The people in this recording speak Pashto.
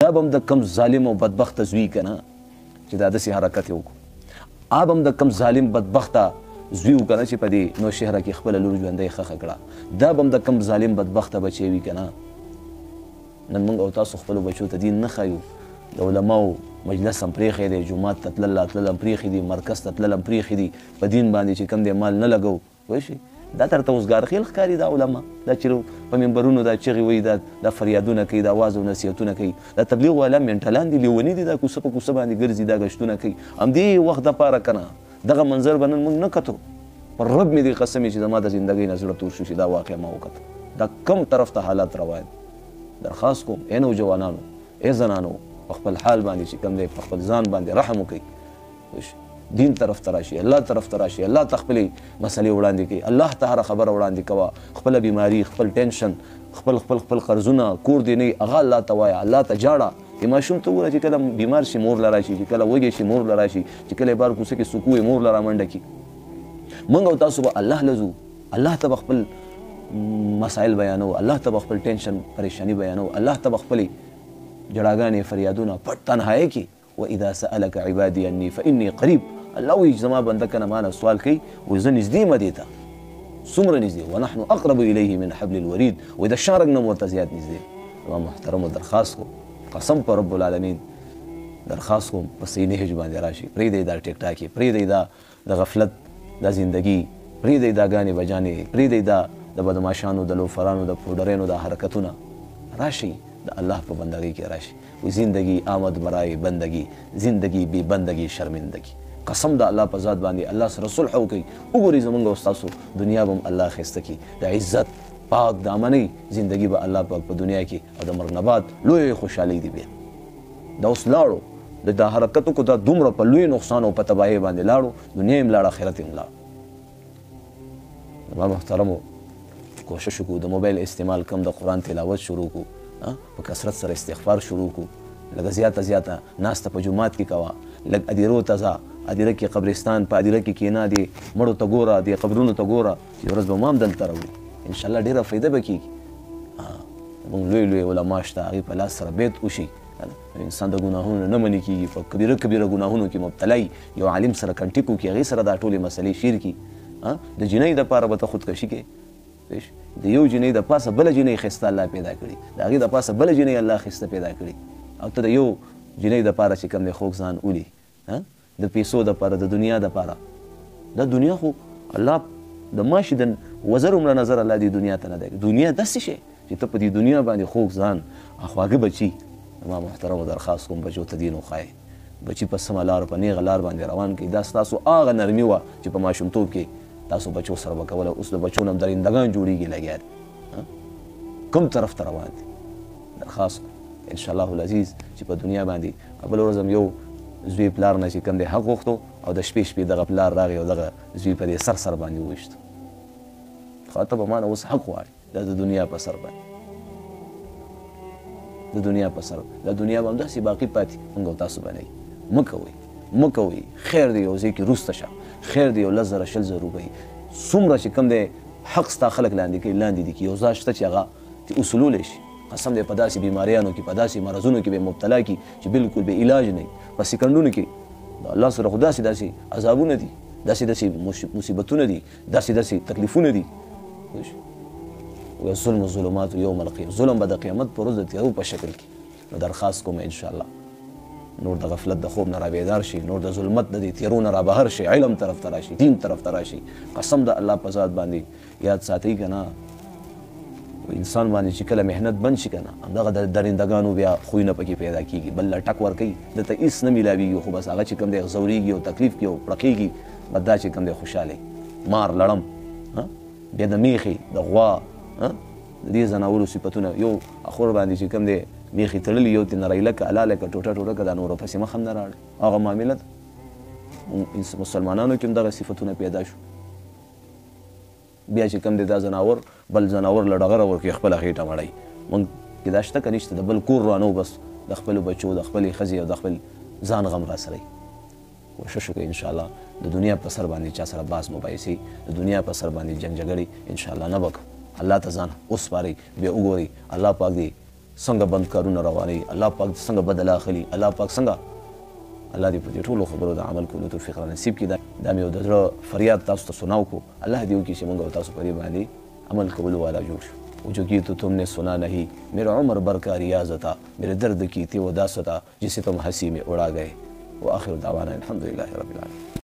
دا به هم د کم ظالم او بدبخته زوی که نه چې دا داسې حرکت یې وکړو. آب هم د کم ظالم بدبخته زوی و که نه چې په دې نوشهره کې خپله لور ژوندۍ ښخه کړه. دا به هم د کم ظالم بدبخته بچی وي که نه. نن موږ او تاسو خپلو بچو ته دین نه ښیو، د علماو مجلس هم پرېښی دی، جومات ته تلل راتلل هم پرېښي دي، مرکز ته تلل هم پرېښي دي، په دین باندې چې کوم دی مال نه لګوو. پوه شوې؟ دا درته اوزګار خیل ښکاري دا علما، دا چې په منبرونو دا چغې وایي، دا فریادونه کوي، دا واز او نصیحتونه کوي، دا تبلیغ والا منټلان دي، لیوني دي، دا کوڅه په کوڅه باندې ګرځي، دا ګشتونه کوي همدې وخت دپاره که نه. دغه منظر به نن موږ نه کتو. پر رب مې دې قسم چې زما د زندګۍ نه زړه تور شو چې دا واقعه ما وکته. دا کم طرف ته حالات روان. درخواست کوم ای نوجوانانو، ای زنانو، په خپل حال باندې چې کوم دی په خپل ځان باندې رحم وکړئ، دین طرف ته راشي، الله طرف ته راشي، الله ته خپلې مسلې وړاندې کړئ، الله ته هره خبره وړاندې کوه، خپله بیماري، خپل ټینشن، خپل خپل خپل قرضونه، کور دې نه هغه الله ته وایه، الله ته ژاړه. دې ماشوم ته وګوره چې کله بیمار شي مور له راشي، چې کله وږی شي مور له راشي، چې کله یې بار کوڅه کې څوک ووایي مور له رامنډه کړي. موږ او تاسو به الله له ځو، الله ته به خپل مسایل بیانوو، الله ته به خپل ټینشن پریشانی بیانوو، الله ته به خپلې جړاګانې فریادونه پټ تنهایۍ کې. واذا سألك عبادي عني فإني قریب، الله وایي چې زما بنده کنه ما نه سوال کوي، وایي زه نږدې یم دې ته، څومره نږدې، ونحن اقرب الیه من حبل الورید، وایي د شارګ نه ورته زیات نږدې. زما محترمو درخواست کوم، قسم په رب العالمین درخواست کوم په صحیح نهج باندې راشي. پرېږدئ دا ټیک ټاکې، پرېږدئ دا د غفلت دا زندګي، پرېږدئ دا ګانې بجانې، پرېږدئ دا د بدماشانو، د لوفرانو، د پوډرینو دا حرکتونه. راشئ د الله په بندګۍ کې راشي. وایي زندګي آمد برای بندګي، زندګي بې بندګي شرمندګي. قسم د الله په ذات باندې الله سره صلح وکړئ، وګورئ زمونږ او ستاسو دنیا به هم الله ښایسته کړي، د عزت پاک دامنۍ زندګي به الله پاک په دنیا کې او د مرګ نه بعد لویې خوشحالۍ دي. بیا دا اوس لاړو د دا حرکت وکړو، دا دومره په لوی نقصان او په تباهۍ باندې لاړو، دنیا یې هم لاړه، آخرت یې هم لاړ. زما محترمو کوشش وکړو د موبایل استعمال کم، د قرآن تلاوت شروع کړو، په کثرت سره استغفار شروع کړو، لږه زیاته زیاته ناسته په جومات کې کوه، لږ ادیرو ته ځه، ادیره کې قبرستان په ادیره کې کښېنه، دې مړو ته ګوره، دې قبرونو ته ګوره چې ورځ به ما هم دلته راوړي، انشاءالله ډېره فایده به کېږي. موږ لوی لوی علما شته، هغې په لاس سره بیت وشي، انسان د ګناهونو نه منې کېږي، په کبیره کبیره ګناهونو کې مبتلا وي، یو عالم سره کنټیک وکړي، هغې سره دا ټولې مسلې شیر کړي. د جینۍ دپاره به ته خودکشي کوې، د یو جینۍ د پاسه بله جینۍ ښایسته الله پیدا کړي، د هغې د پاسه بله جینۍ الله ښایسته پیدا کړي، او ته د یو جینۍ دپاره چې کوم دی خوږ ځان ولي، د پیسو دپاره، د دنیا دپاره. دا دنیا خو الله د ماشي د وزر عمره نظر الله دې دنیا ته نه دی. دنیا داسې شی چې ته په دې دنیا باندې خوږ ځان خواږه بچي. ما محترمو درخواست کوم بچو ته دین وښایئ، بچي په سمه لار په نیغه لار باندې روان کړئ. دا ستاسو هغه نرمي وه چې په ماشومتوب کې تاسو بچو سره به کوله، اوس د بچو نه هم درندګان جوړېږي لګیا دي، کوم طرف ته روان دي. درخواست کوم انشاءالله العزیز چې په دنیا باندې بله ورځ هم یو زوی پلار نه چې کوم دی حق غوښتو، او د شپې شپې دغه پلار راغی او دغه زوی په دې سر سر باندې وویشت. خو ته به ما نه اوس حق غواړې، دا د دنیا په سر باندې، د دنیا په سر، دا دنیا به همداسې باقي پاتې موږ او تاسو باندې. مه کوئ، مه کوئ، خیر دی یو ځای کې وروسته شه، خیر دی یو 10,000 20,000 روپۍ څومره چې کوم دی حق ستا خلک لاندې کوي، لاندې دي کړي. یو ځای شته چې هغه ترې اصولولی شي. قسم دی په داسې بیماریانو کې، په داسې مرضونو کې به مبتلا کړي چې بالکل به علاج نه وي، په سیکنډونو کې د الله سره خو داسې داسې عذابونه دي، داسې داسې مصیبتونه دي، داسې داسې تکلیفونه دي. ظلم الظلمات یوم القیامة، ظلم به د قیامت پر ورځ د تیارو په شکل کې. نو درخواست کوم انشاءالله نور د غفلت د خوب نه را بیدار شي، نور د ظلمت د دې تیرو نه را بهر شي، علم طرف ته راشي، دین طرف ته راشي. قسم د الله په ذات باندې یاد ساتئ که نه انسان باندې چې کله محنت بند شي که نه، همدغه د درندګانو بیا خویونه پکې پیدا کېږي، بل له ټک ورکوي، ده ته هېڅ نه میلاویږي، خو بس هغه چې کوم دی ځورېږي او تکلیف کوي او پړقېږي، بس دا چې کوم دی خوشحاله وي. مار لړم، بیا د میښې د غوا، د دې ځناورو صفتونه، یو اخور باندې چې کوم دی میښې تړلي، یو ترې نه رایله که حلاله که ټوټه ټوټه که دا نورو پسې مخ هم نه راړي. هغه معامله ده. مسلمانانو کې هم دغه صفتونه پیدا شو. بیا چې کوم دی دا ځناور بل ځناور له ډغره ورکوي، خپله خېټه مړوي. موږ کې دا شته که نشته؟ د بل کور رانو بس د خپلو بچو، د خپلې ښځې او د خپل ځان غم را سره وي. کوشش وکړئ انشاءالله د دنیا په سر باندې چا سره باز مباحثې، د دنیا په سر باندې جنګ جګړې انشاءالله نه به کوو. الله ته ځان وسپارئ، بیا وګورئ الله پاک دې څنګه بند کارونه روانوي، الله پاک څنګه بدله اخلي، الله پاک څنګه. الله دې په دې ټولو خبرو د عمل کولو توفیق را نصیب کړي. دا مې یو د زړه فریاد تاسو ته سناو کو. الله دې وکړي چې موږ او تاسو په دې باندې عمل کولو والا جوړ شو. वो जो गीत तुमने सुना नहीं मेरा उम्र भर का रियाज था, मेरे दर्द की थी वो दासता जिसे तुम हंसी में उड़ा गए। वो आखिर दावाना अल्हम्दुलिल्लाह रब्बिल आलमीन।